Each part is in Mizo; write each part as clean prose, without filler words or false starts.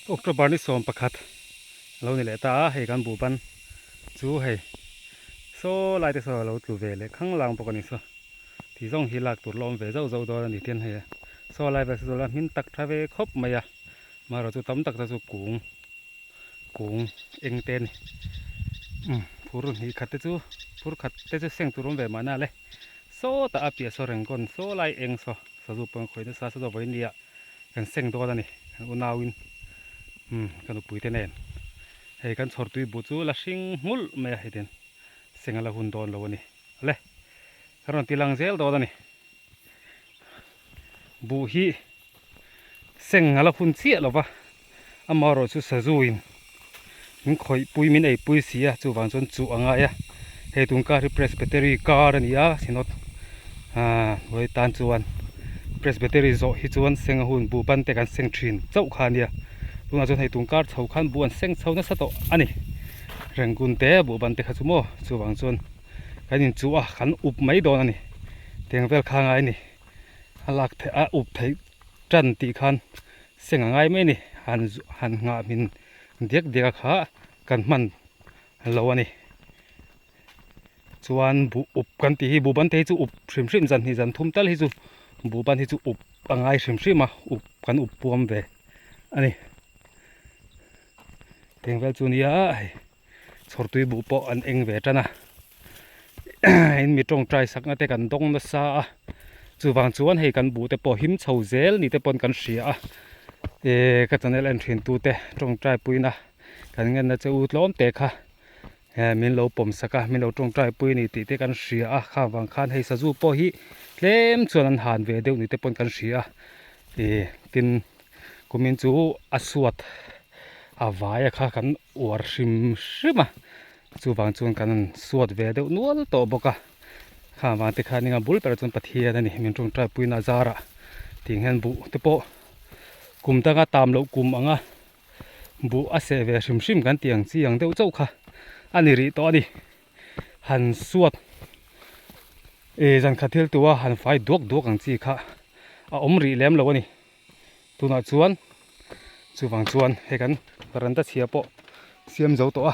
October ni 11 a lo ni leh ta a, hei kan buhban chu hei saw lai te saw a lo tlu ve leh khang lang bawk a ni saw tih zawng hi lak tur la awm ve zauh zauh dawn a ni tin hei saw lai vel saw la hmin tak tha ve khawp mai a marawh chu tam tak te chu kung kung eng te a ni umm phur hnih khat te chu phur khat te chu seng tur awm ve mahna le sawtah a piah saw reng kawn saw lai eng saw sazu pawh an khawih nasa saw vawiin nia. Kan seng dawn a ni, kan unauin umm ka nupui te nen hei kan chhawr tui buh chu la hring nghulh mai a hei tin seng a la hun dawn lo a ni le ka rawn ti lang zel dawn a ni buh hi seng a la hun chiah lo va amaherawh chu sazu in min khawih pui min ei pui si a chuvang chuan chuh a ngai a hei tun kar hi presbytery kar a ni a synod ahh vawi tan chuan presbytery zawh hi chuan seng a hun buh ban te kan seng thin chauh kha a nia tunah chuan hei tun kar chho khan buh an seng chho nasa tawh a ni rengkun te buh ban te kha chu maw chuvang chuan kan inchuh a kan up mai dawn a ni tiang vel kha ngai a ni a lak theih a up theih tan tih khan seng a ngai mai a ni han han nghah hmin diak diak a kha kan hman lo a ni chuan buh up kan tih hi buh ban te hi chu up hrim hrim zan hnih zan thum tal hi chu buh ban hi chu up a ngai hrim hrim a up kan up puam ve a ni teng vel chu nia hei chhawrtui buh pawh an eng ve tan a in mi tawngtai sakna te kan dawng nasa a chuvang chuan hei kan buh te pawh him chho zel ni te pawn kan hria a eh ka channel en thin tu te tawngtai puina kan ngenna che u tlawm te kha eh min lo pawm sak a min lo tawngtai pui a ni tih te kan hria a khang vang khan hei sazu pawh hi tlem chuan an han ve deuh ni te pawn kan hria a eh tin kumin chu a suat a vaia kha kan uar hrim hrim a chuvang chuan kan han suat ve deuh nual tawh bawk a khang vang te khan eng a bul berah chuan Pathian a ni min tawngtai puina zarah tih hian buh te pawh kum danga tam loh kum anga buh a seh ve hrim hrim kan tih ang chi ang deuh chauh kha a ni rih tawh a ni han suat eh zan khat thil tua han fai duak duak ang chi kha a awm rih lem lo a ni. Tunah chuan chuvang chuan hei kan veranda chhia pawh siam zo tawh a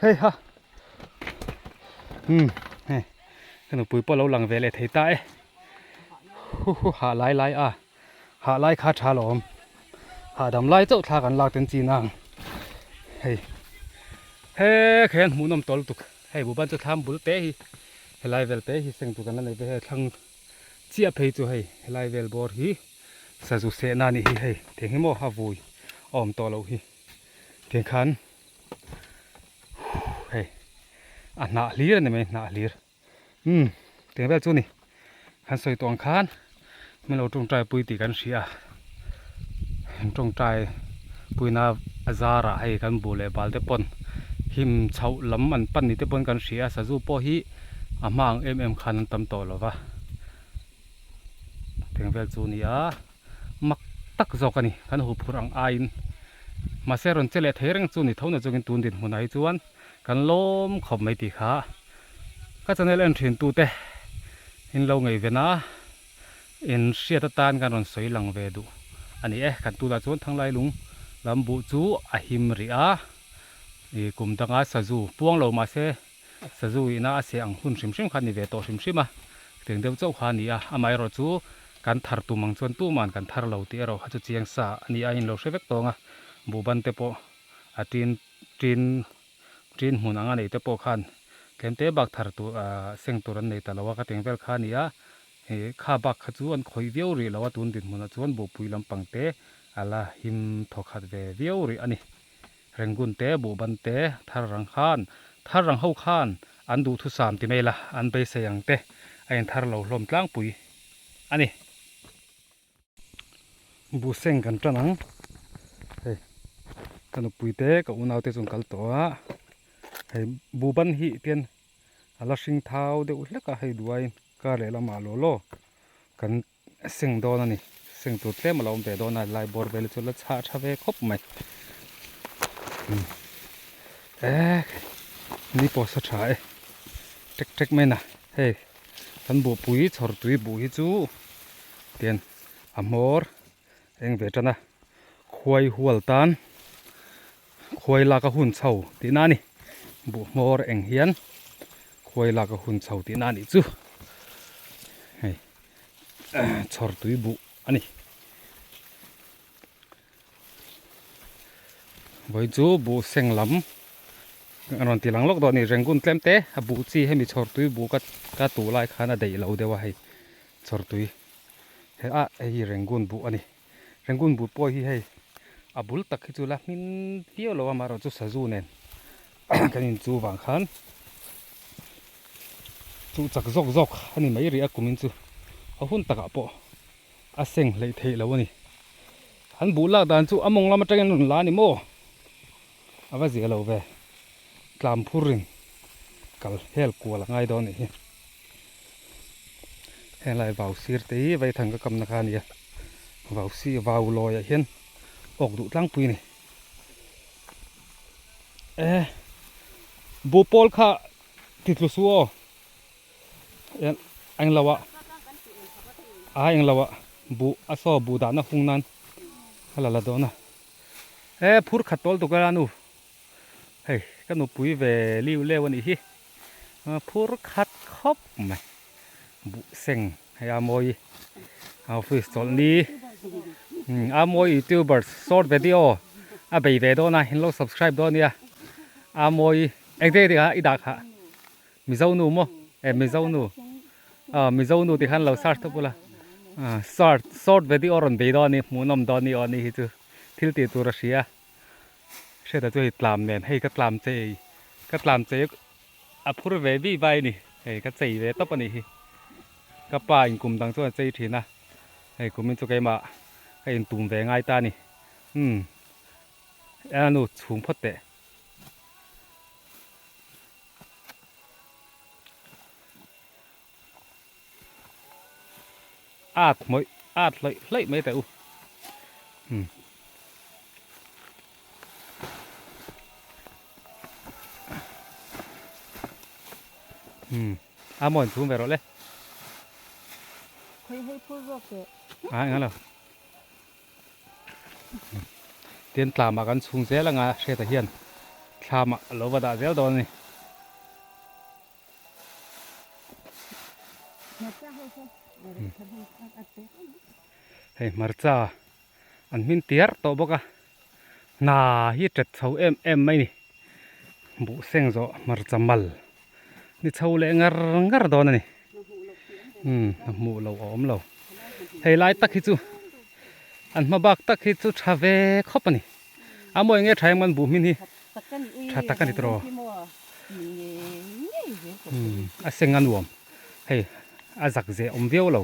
hei ha umm hei ka nupui pawh lo lang ve leh thei ta e hu hu hah lai lai a hah lai kha tha lawm hahdam lai chauh thla kan lak ten chin ang hei he khian hmuhnawm tawlh lutuk hei buhban chu thlam bul te hi helai vel te hi seng tur kan la nei ve hei thlang chiah phei chu hei helai vel bawr hi sazu sehna anih hi hei tiang hi maw a vui a awm tawh loh hi tiang khan hei a hnah hlir a ni mai hnah hlir umm tiang vel chu a ni kan sawi tawh ang khan min lo tawngtai pui tih kan hria a tawngtai puina a zarah hei kan buh leh bal te pawn him chhoh lam an pan ni te pawn kan hria a sazu pawh hi a hma ang em em khan an tam tawh lo va teng vel chu a ni a mak tak zawk a ni kan hu phurh ang aiin mahse rawn che leh thei reng chu ni tho na chungin tun dinhmunah hi chuan kan lawm khawp mai tih kha ka channel en thin tute in lo ngaihven a in hriat atan kan rawn sawi lang ve duh a ni e kan tunah chuan thanglai lung lam buh chu a him rih a ih kum danga sazu puang lo mahse Sazu ina a seh ang hun hrim hrim kha a ni ve tawh hrim hrim a, teng deuh chauh kha a ni a, amaherawh chu kan thar tum ang chuan tuman kan thar lo tih erawh kha chu chiang sa a ni a, in lo hre vek tawng a, buhban te pawh a tin tin tin hmun ang a neih te pawh khan tlem te bak thar tur ah seng tur an nei ta lo a, ka teng vel kha a ni a, ih kha bak kha chu an khawih viau rih lo a, tun dinhmunah chuan buhpui lampang te a la him thawkhat ve viau rih a ni. Rengun te, Buhban te, Thar rang khan, Thar rang ho khan an duhthusam ti mai la, an beisei ang te a inthar lo hlawm tlangpui a ni. Buhseng kan tan ang, hei ka nupui te ka unau te chu an kal tawh a, hei Buhban hi tian a la hring thau deuh hlek a, hei duaiin kar leh lamah law law kan Seng dawn a ni. Seng tur tlem a lo awm ve dawn a, lai bawr vel hi chu la chhah tha ve khawp mai. Ek ni pawh sa tha e. Tek tek mai na. Hei kan buhpui chhawr tui buh hi chu tian a hmawr eng ve tan a. Khuai hual tan khuai lak a hun chho tihna a ni. Buh hmawr eng hian khuai lak a hun chho tihna a nih chu. Hei chhawr tui buh a ni. Vawi chu buh seng lam a rawn ti lang lawk dawn a ni. Rangoon tlem te a buh chi hemi chhawr tui buh ka ka tuh lai khan a daih lo deuh a hei chhawr tui he ah hei hi Rangoon buh a ni. Rangoon buh pawh hi hei a bul tak hi chu la hmin viau lo a amaherawhchu chu sazu nen kan in chu vang khan chuh chak zawk zawk a ni mai rih a kumin chu a hun takah pawh a seng hleih theih lo a ni. An buh lak dan chu a mawng lam atangin an rawn la a ni maw? A va zia lo ve. Tlam phurin kal hel kual a ngai dawn a nih hi. Heng lai vau sir te hi vaithang ka kamna kha a nia. Vau si vau lawiah hian awk duh tlangpui a ni. E buh pawl kha ti tlu su aw. Englo ah a englo ah buh a saw buh dahna hung nan a la la dawn a he phur khat tawl tuk a nu hei ka nupui ve liu leu a nih hi phur khat khawp mai buh seng hei a mawi office chawlh ni a mawi youtuber short video a bei ve dawn a in lo subscribe dawn nia a mawi engte tia i dah kha. Mizo nu maw? E Mizo nu. Ah Mizo nu ti khan lo search tawp ula. Ah short short video rawn bei dawn a ni hmuhnawm dawn a ni aw ni hi chu thil tih tur a hria. Hriata chu hei tlam nen hei ka tlam chei ka tlam chei a phur ve vi vai a ni. Hei ka chei ve tawp a nih hi. Ka pa in kum dang chuan a chei thin a. Hei kumin chu keimah ka intum ve ngai ta a ni. Umm a nu chhung phawt teh. At hmawih at hlawih hlawih mai teh u umm. Umm a mawn chhung ve rawh le. Khawi hei phur zawk teh. A englo. Tin tlamah kan chhung zel anga hriata hian thlamah a lo va dah zel dawn a ni. Hei hmarcha an hmin tiar tawh bawk a, hna hi tet chho em em mai a ni. Buh seng zawh hmarcha mal ni chho leh ngar ngar dawn a ni. Umm a hmuh loh a awm lo. Hei lai tak hi chu an hma bak tak hi chu tha ve khawp a ni. A mawi nge tha em an buh hmin hi tha tak a ni tawh. Umm a seng a nuam. Hei a zak zeh awm viau lo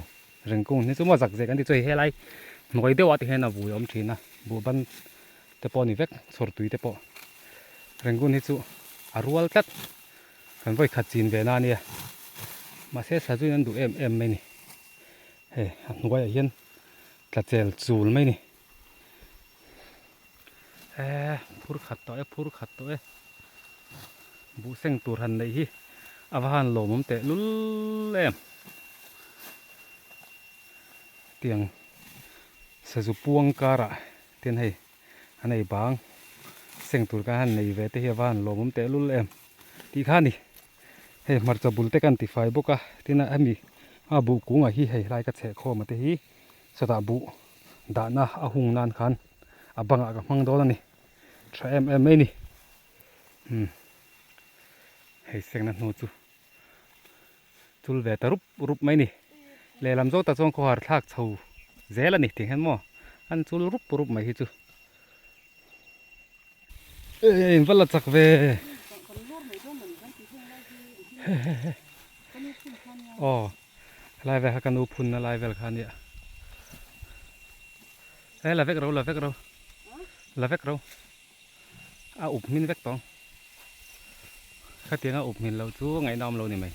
rengkung hi chu maw zak zeh kan ti chu hei helai hnuai deuh ah te hian a vui awm thin a buh ban te pawh a ni vek chhawr tui te pawh rengkung hi chu a rual tlat. Kan vawi khat chin ve na ania mahse sazuin an duh em em mai ni hei a hnuaiah hian tla chel chul mai ni eh phur khat tawh e phur khat tawh e buh seng tur han neih hi a va han lawmawm teh lul em tiang sazu puang karah tin hei. A nei bang seng tur khan han nei ve te hi a va han lawmawm teh lul em tih kha a ni. Hei hmarcha bul te kan ti fai bawk a tin a hemi a buh kungah hi hei helai ka chheh khawm a te hi sawtah buh dahna a hung nan khan a bangah ka hmang dawn a ni tha em em mai a ni umm hei sengna hnu chu chul ve ta rup rup mai a ni. Lehlam zawk tak chuan khawhar thlak chho zel a ni tih hian maw an chul rup rup mai hi chu eh in va la chak ve aw helai vel kha ka nu phun na lai vel kha a nia eh la vek ro la vek ro la vek ro a up hmin vek tawng khatiang a up hmin loh chu ngaihna awm lo ni mai.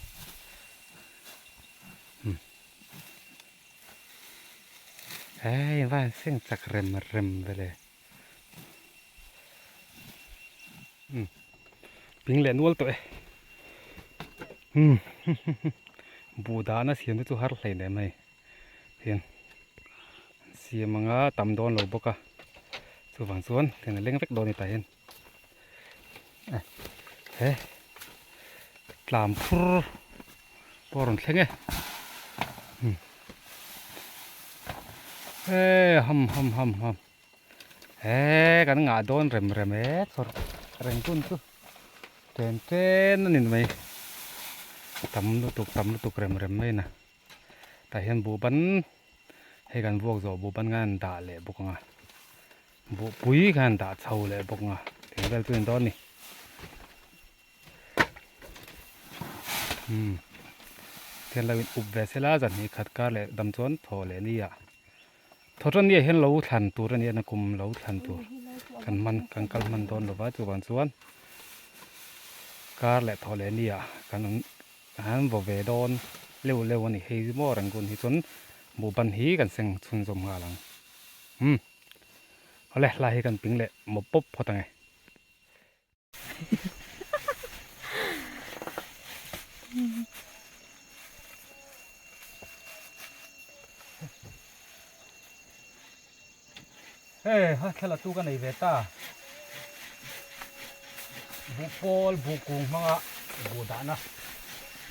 Hei in va han seng chak rem rem vele umm ping leh nual tawh e umm buh dahna siam te chu har hlei leh mai hian siam anga tam dawn lo bawk a. Chuvang chuan tiang a leng vek dawn a ni tah hian he tlam phur pawh a rawn thleng e he ham ham ham ham he kan ngah dawn rem rem e chawrh reng hun chu chen chen a ni mai tam lutuk tam lutuk rem rem mai na tah hian buh ban hei kan vuak zawh buh ban khan an dah leh bawk ang a buh pui khan an dah chho leh bawk ang a tih vel chu a ni dawn a ni umm tihian lo in up ve sela zan hnih khat kar leh dam chuan thaw leh nia thaw tan nia hian lo thlan tur a ni a kum lo thlan tur kan hman kan kal hman dawn lova chuvang chuan kar leh thaw leh nia kan An vaw ve dawn leuh leuh a ni. Hei maw Rangoon hi chuan buhban hi kan seng chhunzawm nghal ang. Umm. Awle, lai hi kan ping leh mawp pawp phawt ang e. Hei ha thla tu ka nei ve ta. Buh pawl buh kung hmanga buh dahna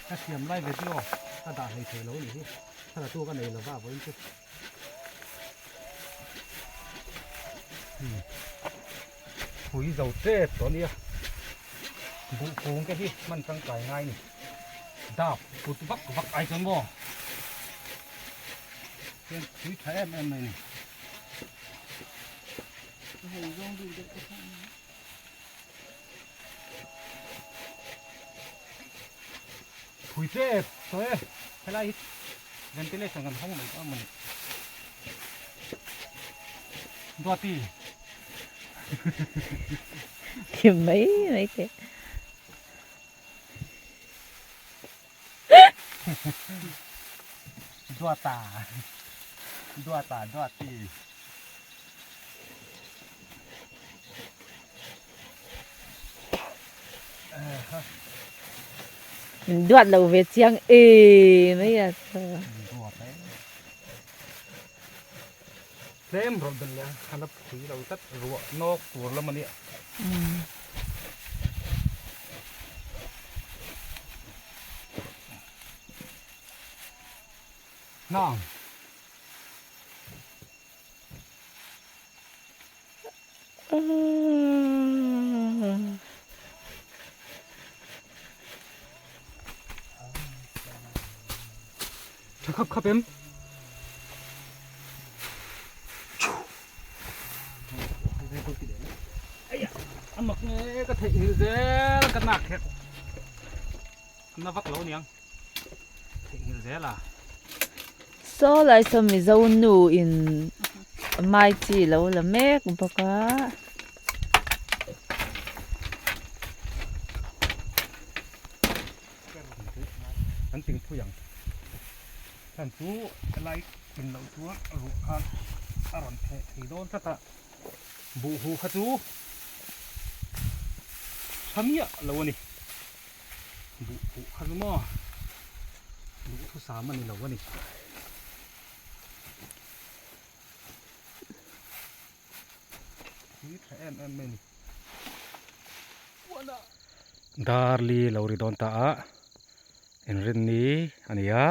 ka siam lai video ka dah hlei thei lo a nih hi. Thla tu ka nei lova vawiin chu. Pui zo tep tawh a nia. Buh kung te hi hman tangkai ngai a ni. Dap put vak vak ai chuan maw. Hian pui tha em em mai a ni. Phui tep tawh e helai hi ventilation kan hawng mai tawh a mawni Duati Ti mai mai teh. Duata Duata Duati Min duat lo ve chiang e mai a Duat e Tlem rawh bel leh a la phui lo tlat ruah nawk tur lam a nia. Nang. Tha khap khap em. A mak nge ka theih nghilh zel ka nak hek na vak lo niang theih nghilh zel a. Saw lai saw Mizo nu in mai chi lo la mek bawk a. An ting phui ang. Hlan chu helai kin loh chuan ruah khan a rawn theh thei dawn tlat a, buh hu kha chu tha miah lo a ni. Buh huh kha chu maw duhthusam a ni lo a ni. Hi tha em em mai a ni. Darli lo ri dawn ta a, inrinni a ni a,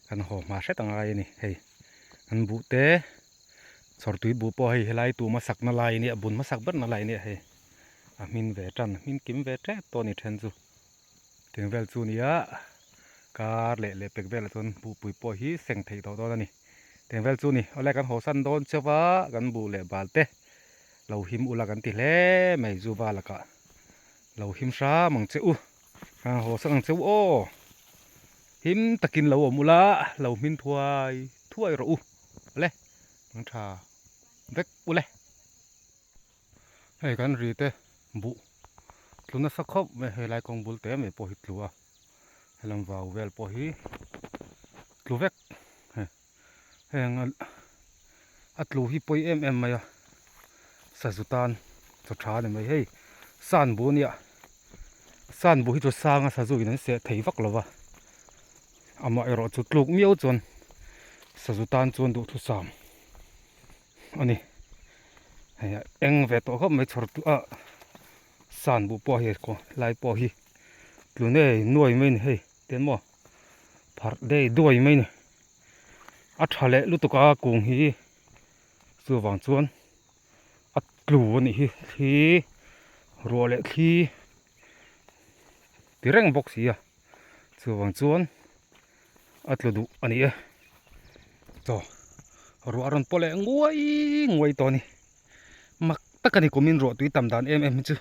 kan haw hma hret a ngai a ni hei an buh te chhawrtui buh pawh hei helai tu hmasak na lai a nia bun hmasak ber na lai a nia hei a hmin ve tan a hmin kim ve tep tawh a ni then chu tiang vel chu a ni a kar leh leh pek velah chuan buhpui pawh hi seng theih tawh dawn a ni. Tiang vel chu ni awle kan haw san dawn chauh a kan buh leh bal te lo him ula kan ti hle mai zu va lakah lo him hram ang che u kan haw san ang che u aw him takin lo awm ula lo hmin thuai thuai rawh u awle ang tha vek ule hei kan ri te buh tlu nasa khawp mai helai kawng bul te mai pawh hi tlu a helam vau vel pawh hi tlu vek. Heng a tlu hi pawi em em mai a sazu tan chaw tha a ni mai hei san bu ania san bu hi chu sang a sazu in an seh thei vak lo va amaherawh chu tluk miau chuan sazu tan chuan duhthusam a ni. Hei a eng ve tawh khawp mai chhawr ah san buh pawh hi lai pawh hi tlu nei nuai mai a ni hei tian maw pharh dei duai mai a ni a tha leh lutuk a kung hi chuvang chuan a tlu a nih hi thli ruah leh thli ti reng bawk si a chuvang chuan a tlu duh a ni e chaw ruah a rawn paw leh nguai nguai tawh a ni mak tak a ni kumin ruah tui tam dan em em hi chu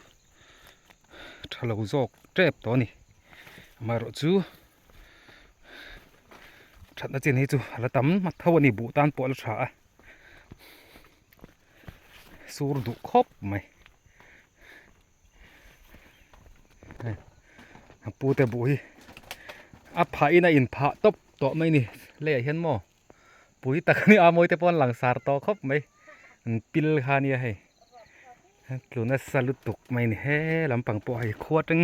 tha lo zawk tep tawh a ni amaherawh chu thatna chin hi chu a la tam a tho a ni buh tan pawh a la tha a sur duh khawp mai. A pute buh hi a phah in a in phah tawp tawh mai ni leiah hian maw pui tak a ni a mawi te pawh an lang sar tawh khawp mai an pil kha ania hei tlu nasa lutuk mai ni he lampang pawh hei khua teng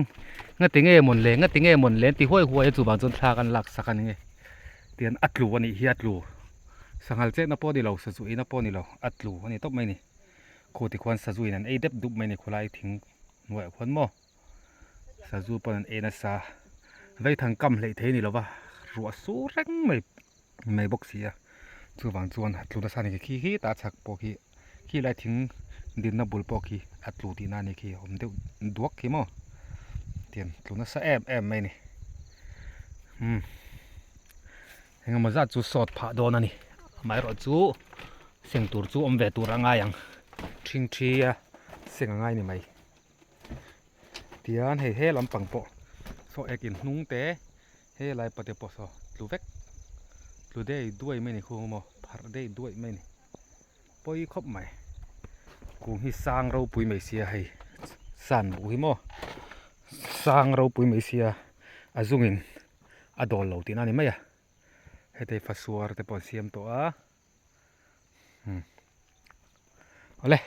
ngati nge mawn le ngati nge mawn le an ti huai huai a chuvang chuan thla kan lak sak a ni nge tian a tlu a nih hi a tlu sanghal chetna pawh a ni lo sazu eina pawh a ni lo a tlu a ni tawp mai ni. Khuti khuan sazu in an ei dep dup mai a ni khawlai thing hnuaiah khuan maw sazu pawn an ei nasa veithang kam hleih thei a ni lova ruah sur reng mai mai bawk si a chuvang chuan a tlu nasa a ni khi khi ta chhak pawh khi khi lai thing dinna bul pawh khi a tlu tihna a ni khi awm deuh duak khi maw tiang tlu nasa em em mai a ni umm engemaw zat chu sawt phah dawn a ni amaherawh chu. Seng tur chu awm ve tur a ngai ang. Ṭhing ṭhi a seng a ngai ni mai. Tihian hei he lampang pawh saw ek in hnung te he lai pate pawh saw tlu vek tlu dei duai mai a ni khung maw pharh dei duai mai a ni. Pawi khawp mai. Kung hi sang ropui mai sia hei san buh hi maw sang ropui mai sia a zungin a dawl lo tihna a ni mai a. Heta hi fasuar te pawh an siam tawh a. Awle.